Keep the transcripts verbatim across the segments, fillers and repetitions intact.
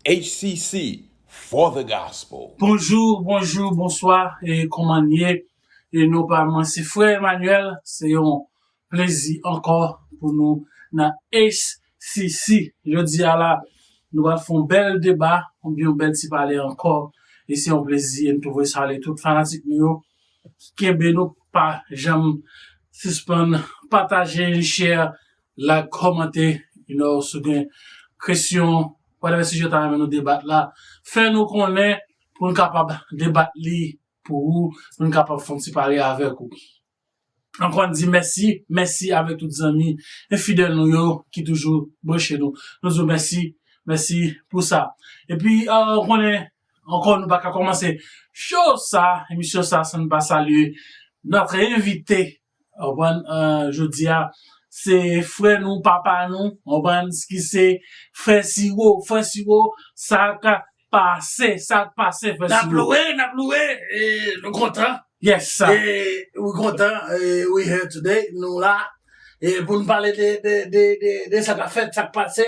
H C C for the gospel. Bonjou, bonjou, bonswa, e kòman n ye? E non pa mwen, se frè Emmanuel, se yon plezi ankò pou nou nan H C C. Jodi a la, nou pral fè yon bèl deba, oubyen yon bèl ti pale ankò. E se yon plezi, e n tou vle salye tout fanatik nou yo. Kenbe nou, pa janm sispann pataje, share, like, kòmante, you know, si w gen kesyon, whatever sijè w ta renmen nou debat la, fè nou konnen pou n kapab debat li pou ou, pou n kapab fè yon ti pale avèk ou. Ankò n di mèsi, mèsi avèk tout zanmi e fidèl nou yo ki toujou branche nou. Nou di w mèsi, mèsi pou sa. Epi, euh, ou konnen, ankò nou pa ka kòmanse show sa, emisyon sa, san n pa salye notre invité. Ou konprann, euh, jodi a, se frè nou, papa nou, ou konprann, ki se frè Siro. Frè Siro, sa k ap pase, sa k ap pase, frè Siro? N ap louwe, n ap louwe, e nou kontan. Yes, sir. E we kontan, e we here today, nou la. E pou n pale de, de, de, de, de sa k ap fèt, sa k pase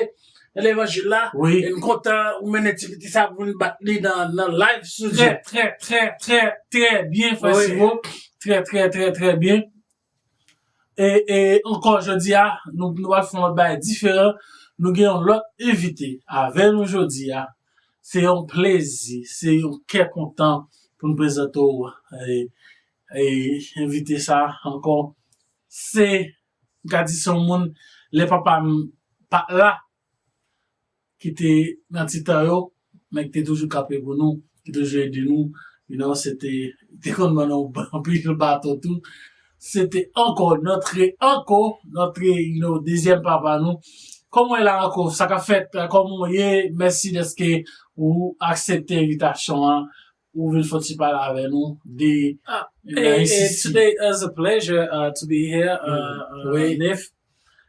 nan levanjil la. Wi. E n kontan ou mennen ti piti sa pou n bat li nan, nan live sou Zoom. Trè, trè, trè, trè, trè byen, frè Siro. Trè, trè, trè, trè byen. E, e ankò jodi a, nou, nou pral fè yon lòt bagay diferan. Nou gen yon lòt envite avè nou jodi a. Se yon plezi, se yon kè kontan pou n prezante w, e, e envite sa ankò. Se, m ka di se yon moun, lè papa m pa t la, ki te nan ti tan yo, men ki te toujou kanpe pou nou, ki toujou ede nou. You know, se te, te konn ban nou anpil baton tou. Se te ankò, notre, ankò, notre, you know, dezyèm papa nou. Kòman w ye la ankò? Sa k ap fèt? Kòman w ye? Mèsi dèske ou aksepte envitasyon an. Ou vin fè yon ti pale avè nou de Ah, eh, eh, H C C. Today is a pleasure uh, to be here, uh, uh, Nif.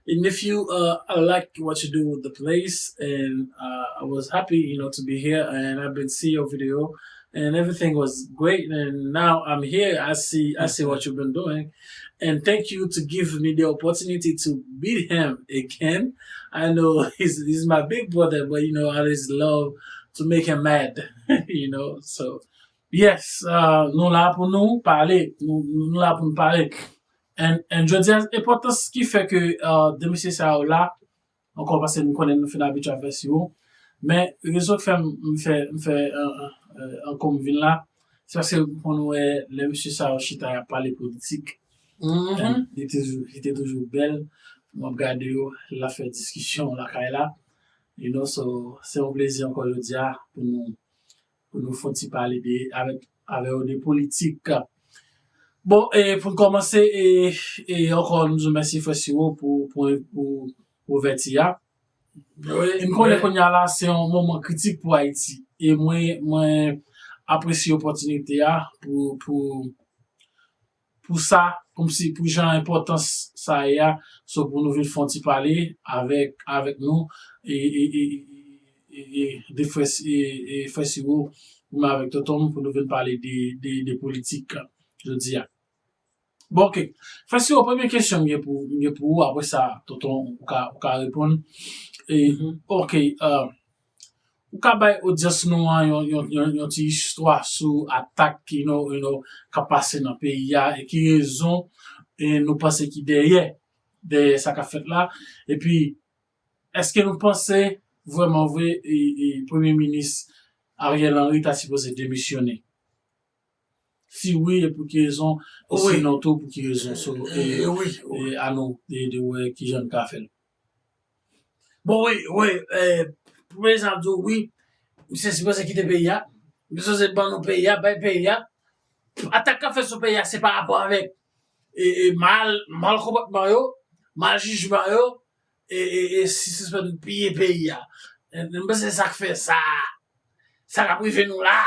And if you, uh, I like what you do with the place, and uh, I was happy, you know, to be here, and I've been seeing your video, and everything was great, and now I'm here. I see, I see what you've been doing, and thank you to give me the opportunity to meet him again. I know he's he's my big brother, but you know, I just love to make him mad, you know, so. Yes, uh, nou la pou nou pale, nou, nou la pou nou pale. And, and jodi a, enpòtans ki fè ke uh, de mesye sa yo la, ankò paske nou konnen nou fin abitye a fè Siro. Men rezon k fè m, m fè, m fè uh, uh, uh, ankò m vin la, se paske m konn wè lè mesye sa yo chita y ap pale politik. And li te, li te toujou bèl. M ap gade yo, l ap fè diskisyon lakay la. You know, so, se yon plezi ankò jodi a pou nou pou nou fè yon ti pale de, avèk, avè yo de politik. Bon, e pou n kòmanse, e, e ankò, nou di w mèsi, frè Siro, pou, pou, pou, pou ouvèti a. E m konnen kounye a la, se yon moman kritik pou Ayiti. E mwen, mwen apresye opòtinite a pou, pou, pou sa, kòmsi pou jan enpòtans sa ye a, so pou nou vin fè yon ti pale avèk, avèk nou, e, e, e, e, e, de frè, e, e, frè Siro, ou menm avèk tonton m, pou nou vin pale de, de, de politik jodi a. Bon, ok. Frè Siro, premye kesyon m gen pou, m gen pou ou, apre sa, tonton, ou ka, ou ka reponn. E, ok, uh, ou ka bay odyans nou an yon, yon, yon, yon ti istwa sou atak ki, you know, you know, k ap pase nan peyi a e ki rezon e nou panse ki dèyè, dèyè sa k ap fèt la? Epi, èske nou panse vrèman vre e, e Premye Minis Ariel Henry ta sipoze demisyonnen? Si wi, e pou ki rezon? E sinon tou, pou ki rezon? So, e, e, an nou ede wè kijan n ka fè l. Bon, wi, wi, e, premye sa m di w, wi, misye sipoze kite peyi a. Misye sipoze ban nou peyi a, bay peyi a. Atak k ap fèt sou peyi a, se pa rapò avèk e, e, mal, mal konpòtman yo, mal jijman yo, e, e, e si sispann piye peyi a. E, m panse se sa k fè sa, sa k ap rive nou la.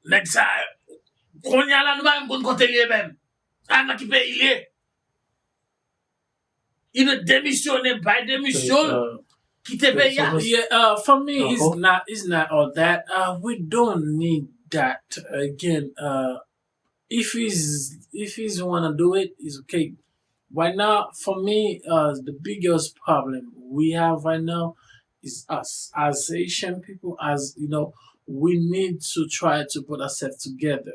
Nèg sa, kounye a la, nou pa menm konn kote l ye menm. A nan ki peyi l ye? Li dwe demisyonnen, bay demisyon l, kite peyi a. Yeah, uh, for me, it's not, it's not all that. Uh, we don't need that again. Uh, if he's, if he's wanna do it, it's okay. Right now, for me, uh, the biggest problem we have right now is us. As Haitian people, as you know, we need to try to put ourselves together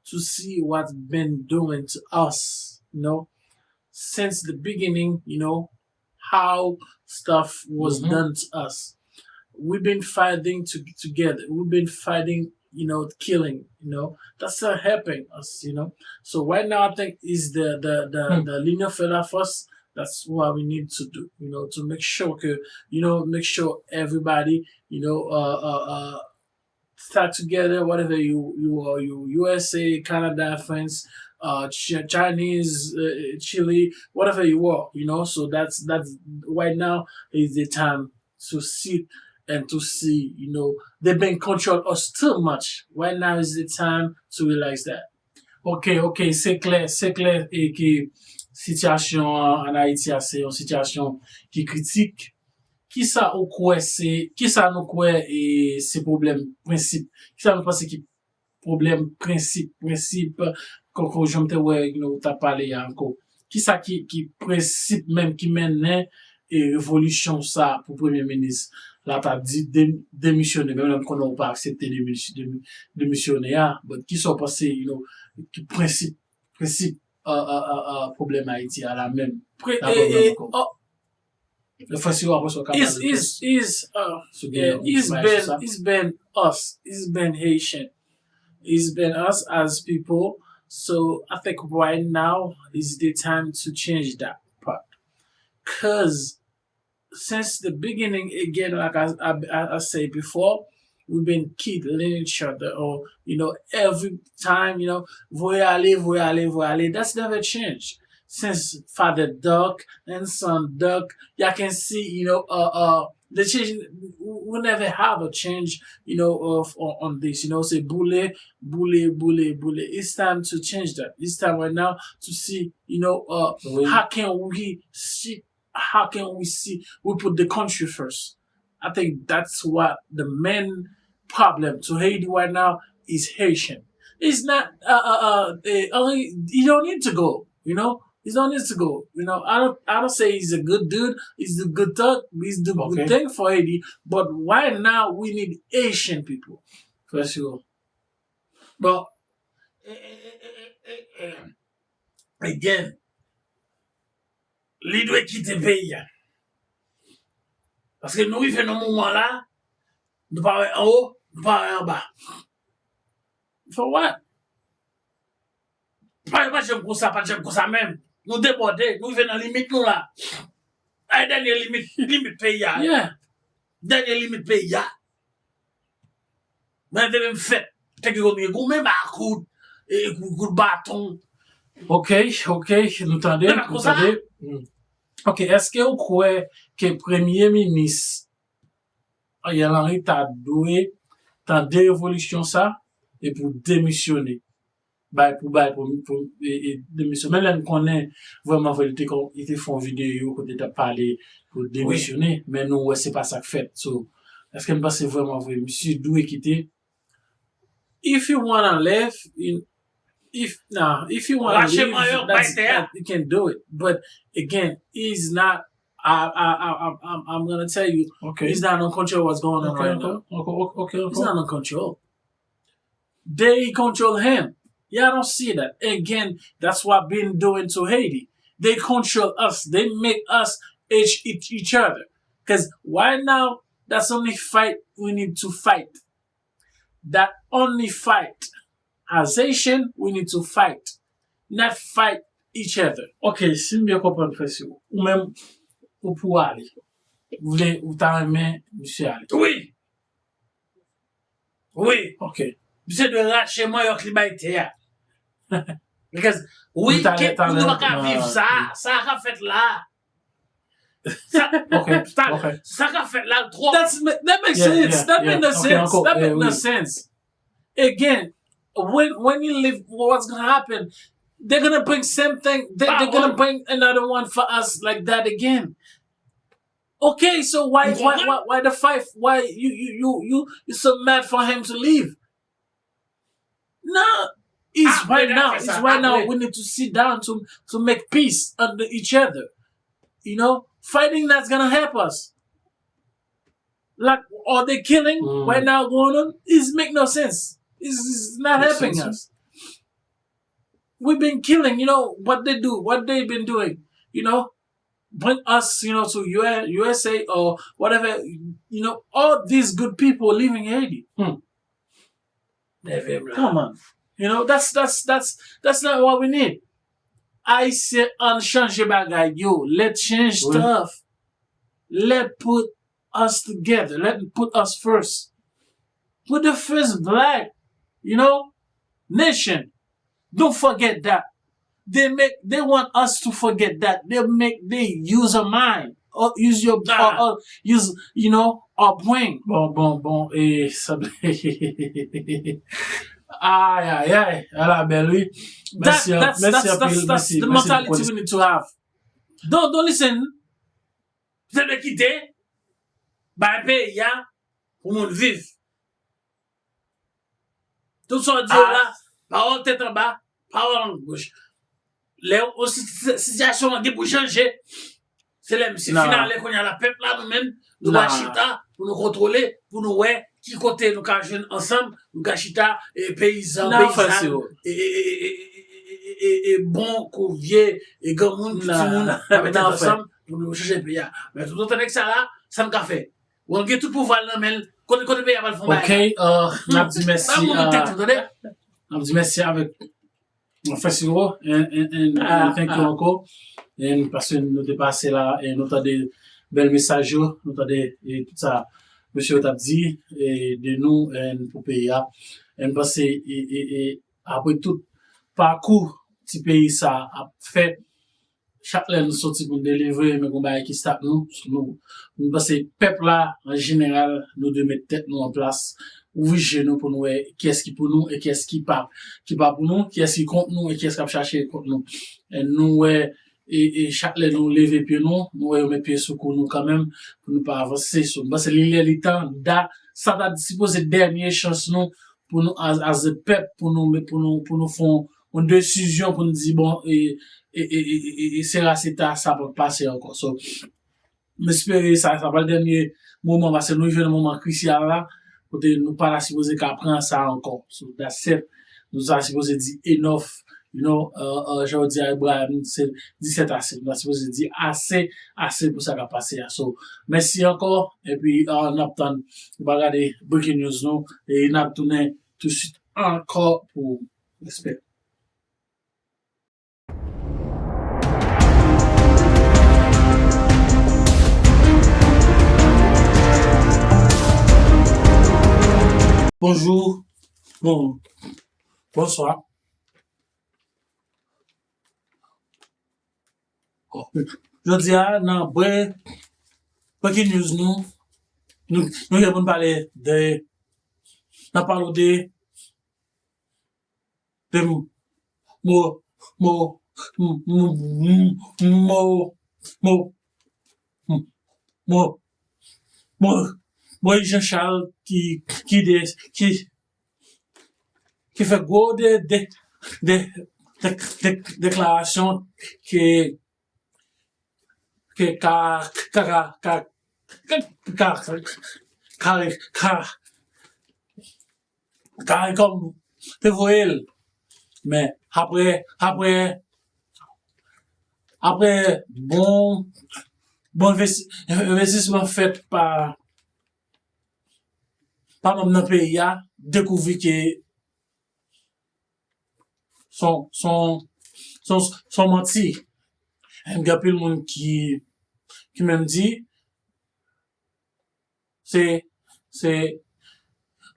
to see what's been doing to us, you know, since the beginning, you know, how stuff was mm-hmm. done to us. We've been fighting to, together. We've been fighting, you know, killing, you know. That's not helping us, you know. So right now, I think is the the the, hmm. the ligne fait la force. That's what we need to do, you know, to make sure que, you know, make sure everybody, you know, uh, uh, uh, stuck together, whatever you you are, you U S A, Canada, France, uh, Ch- Chinese, uh, Chile, whatever you are, you know. So that's that's right now is the time to sit and to see, you know, they've been control us too much. Right now is the time to realize that. Ok, ok, se klè, se klè e ke sitiyasyon an ann Ayiti a se yon sitiyasyon ki kritik. Kisa ou kwè se, kisa nou kwè e se pwoblèm prensip? Kisa nou panse ki pwoblèm prensip, prensip, kon, kon jan m te wè nou t ap pale a ankò? Kisa ki, ki prensip menm ki mennen e revolisyon sa pou premye minis la ta di de, demisyone, menm lè m konnen ou pa aksepte demi- demi- demisyone a, but kisa w panse, you know, ki prensip, prensip uh, uh, uh, uh, pwoblèm Ayiti a la menm? Pre- La e- pwoblèm e- ankò. Oh, Frè Siro, apre sa w ka is pale is plis is uh sou yeah, gen yon it's bagay sou been sa. It's been us, it's been Haitian, it's been us as people. So I think right now is the time to change that part, cause since the beginning, again, like I, I, I said before, we've been killing each other, or you know, every time, you know, voye ale, voye ale, voye ale. That's never changed since father duck and son duck. Y'all can see, you know, uh, uh, the change. We never have a change, you know, of on, on this. You know, say boule, boule, boule, boule. It's time to change that. It's time right now to see, you know, uh, how can we see how can we see we put the country first? I think that's what the main problem to Haiti right now is Haitian. It's not uh uh uh, uh only you don't need to go, you know. You don't need to go. You know, I don't I don't say he's a good dude, he's a good thug, he's the okay. good thing for Haiti, but right now we need Haitian people. For sure. But eh, eh, eh, eh, eh, eh, again, li dwe kite peyi a. Paske nou rive nan moman la, nou pa wè anwo, nou pa wè anba. For what? Pa, pa janm konsa, pa janm konsa menm. Nou debòde, nou rive nan limit nou la. Ay, dènye limit, limit peyi a. Yeah. Dènye limit peyi a. Mwen te menm fèt, te gen konn gen goumen ba kout, e kout, kout baton. Ok, ok, nou tande, nou tande. Hmm. Ok, èske ou kwè ke premye minis Ariel Henry ta dwe tande revolisyon sa e pou demisyone? Bay pou bay pou, pou e, e, demisyon. Men lè n konnen vrèman vre, li te, kon- li te fè yon videyo kote l t ap pale pou demisyone, men nou wè se pa sa k fèt. So, èske n panse vrèman vre misye dwe kite? If you wanna leave, you, if nah, if you wanna Rache leave, manyo, bay that's tè a. that you can do it. But again, he's not. I, I, I, I'm, I'm, I'm gonna tell you, Ok. he's not in control of what's going on Ok, right ok, now. ok, ok, ok, He's ok. not in control. They control him. Y'all don't see that. Again, that's what been doing to Haiti. They control us. They make us each each, each other. Cause right now, that's only fight we need to fight. That only fight. As Haitian, we need to fight, not fight each other. Ok, si m byen konprann, frè Siro, ou menm, ou pou ale. Ou vle, ou ta renmen misye ale. Wi. Wi. Ok. Misye dwe rache manyòk li bay tè a. Because wi, Wi, talè, ke, talè, nou pa ka viv ah, sa. wi. Sa k ap fèt la. Sa, Ok, talè, ok. sa k ap fèt la twò. That's that makes Yeah, sense. yeah, That yeah. makes no Ok, sense. ankò, That eh, makes no wi. sense. Again, when when you leave, what's gonna happen? They're gonna bring something. They, they're gonna bring another one for us like that again. Okay, so why why why why the fight? Why you you you you you so mad for him to leave? No, it's right now. It's right now. We need to sit down to to make peace under each other. You know, fighting that's gonna help us. like all the killing right now going on is make no sense. It's, it's not helping us. We've been killing, you know, what they do, what they've been doing, you know, bring us, you know, to U S, U S A or whatever, you know, all these good people living in Haiti. Come on. You know, that's that's that's that's not what we need. Ayisyen, ann chanje bagay yo. Let's change stuff. Let put us together. Let put us first. Put the first black, you know, nation. Don't forget that. They make they want us to forget that. They make they use a mind. Or use your or, or use, you know, a brain. Bon, bon, bon. E sa. Ay, ay, ay. Ala bèl, wi. Mèsi, mèsi anpil. Mèsi, mèsi pou konesans. That's the mentality we need to have. Don't, don't listen. Se de kite bay peyi a pou moun viv. Tout sa w di yo la, pawòl tèt anba, pawòl an goch. Lè yon sitiyasyon an gen pou chanje, se lè misye fin ale kounye a la, pèp la nou menm, nou ka chita pou nou kontwole, pou nou wè ki kote nou ka jwenn ansanm, nou ka chita, e peyizan, peyizàn, e, e, e, e, e, e, e, e bon kou vye, e granmoun, kou timoun, ap mete ansanm pou nou chanje peyi a. Men toutotan nèg sa la, sa n ka fè? Bon, l gen tout pouvwa l nan men l. Kote, kote peyi a pral fè yon bagay la? Ok, n ap di mèsi. N ap di mèsi avèk Fè Siro, and, and, and, and thank you ankò. And paske nou te pase la, e nou tande bèl mesaj yo, nou tande, e tout sa mesye yo t ap di, e de nou, and pou peyi a. And m panse, e, e, e apre tout pakou ti peyi sa ap fè, chak lè nou soti pou n delivre, men gon bagay ki stop nou. Nou, nou panse pèp la, an jeneral, nou dwe met tèt nou an plas, ouvri je nou pou nou wè kiyès ki pou nou e kiyès ki pa, ki pa pou nou, kiyès ki kont nou e kiyès k ap chache kont nou. E nou wè, e, e chak lè nou leve pye nou, nou wè yo met pye sou kou nou kanmenm, pou nou pa avanse. So, m panse li lè li tan, da, sa ta sipoze dènye chans nou, pou nou, as, as a pèp, pou nou, pou nou, pou nou fè yon, yon desizyon pou nou di, bon, e, e, e se rasita, sa p ap pase ankò. So, m espere sa, sa pral dènye moman, paske nou rive nan moman krisyal la, kote nou pa ta sipoze ka pran sa ankò. So, that's it. Nou ta sipoze di enough, you know, uh, uh, jan yo di a Ibrahim, se disèt ase. Nou ta sipoze di ase, ase pou sa k ap pase a. So, mèsi ankò, epi, uh, n ap tann, nou pa gade breaking news nou, e n ap tounen tousuit ankò pou ou. Respè. Bonjou. Bon. Bonswa. Jodi a, nan bre-, breaking news nou, nou, nou gen pou n pale de, n ap pale de, de mo, mo, mo, mo, mo, mo, mo, mo, mo, Moïse Jean Charles ki, ki de, ki, ki fè gwo de, de, de, de, de, deklarasyon ke, ke ka, ka, ka, ka, ka, ka, ka, ka, ka, CARICOM te voye l. Men apre, apre, apre bon, bon envesti-, envestisman fèt pa, pa manm nan peyi a, dekouvri ke son, son, son, son manti. Gen anpil moun ki, ki menm di, se, se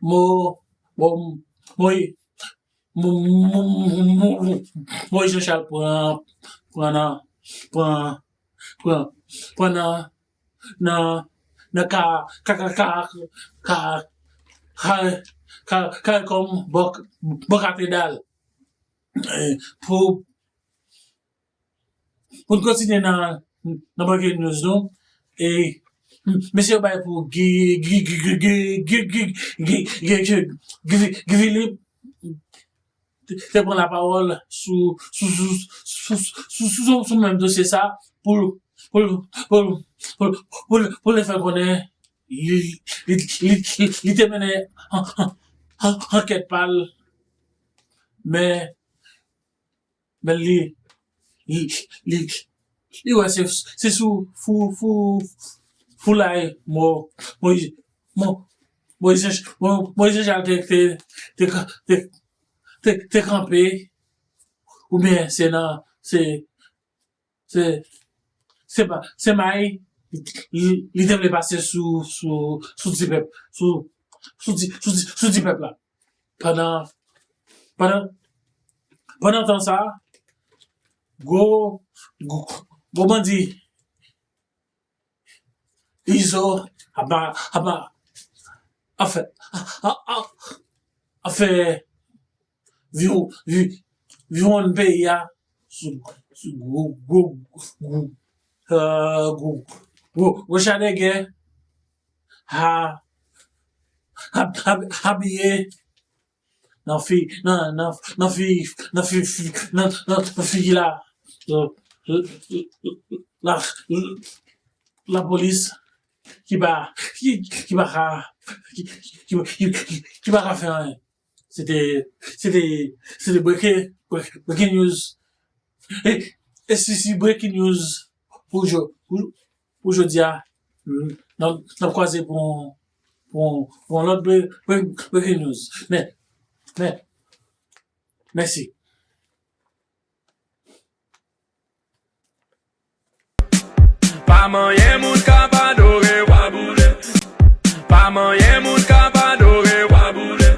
mo, mo, Moïse, mo, mo, mo, mo, Moïse Jean Charles pran, pran nan, pran, pran, pran nan, nan, nan ka, ka, ka, ka, ka, ka, ka, CARICOM bò, bò katedral. Eh, pou, pou n kontinye nan, nan breaking news nou, e, mesye yo bay pou Guy, Guy, Guy Philippe, te, te pran lapawòl sou, sou, sou menm dosye sa pou, pou, pou, pou, pou, pou l fè konnen li, li, li, li, li te mennen an, an, an, ankèt pa l, men, men li, li, li, li wè se, se sou fou, fou, foulay Mo, Moyiz, Mo, Moyiz, Mo, Moyiz Jean Charles te, te, te, te, te, te kanpe, oubyen se nan, se, se, se pa, se may li, li te vle pase sou, sou, sou ti pèp, sou, sou ti, sou ti, sou ti pèp la. Pandan, pandan, pandan tan sa, gwo, gwo, gwo bandi Izo ap, ap, ap fè, ap, ap, ap fè viw, vi, viwonn peyi a sou, sou gwo, gwo, gwo, euh, gwo, gwo, gwo char de guerre, a, a, a, abiye nan fi, nan, nan, nan fi, nan fi, fi, nan, nan, nan figi la, euh, euh, la, lapolis ki pa, ki, ki pa ka, ki, ki, ki, ki, ki pa ka fè anyen. Se te, se te, se te breaking, break-, breaking news. E, e si, si breaking news pou jo-, pou, pou jodi a, n-, n-, n ap kwaze pou, pou, pou yon lòt bre-, bre-, breaking news. Men, men, mèsi. Pa manyen moun k ap adore wa boule. Pa manyen moun k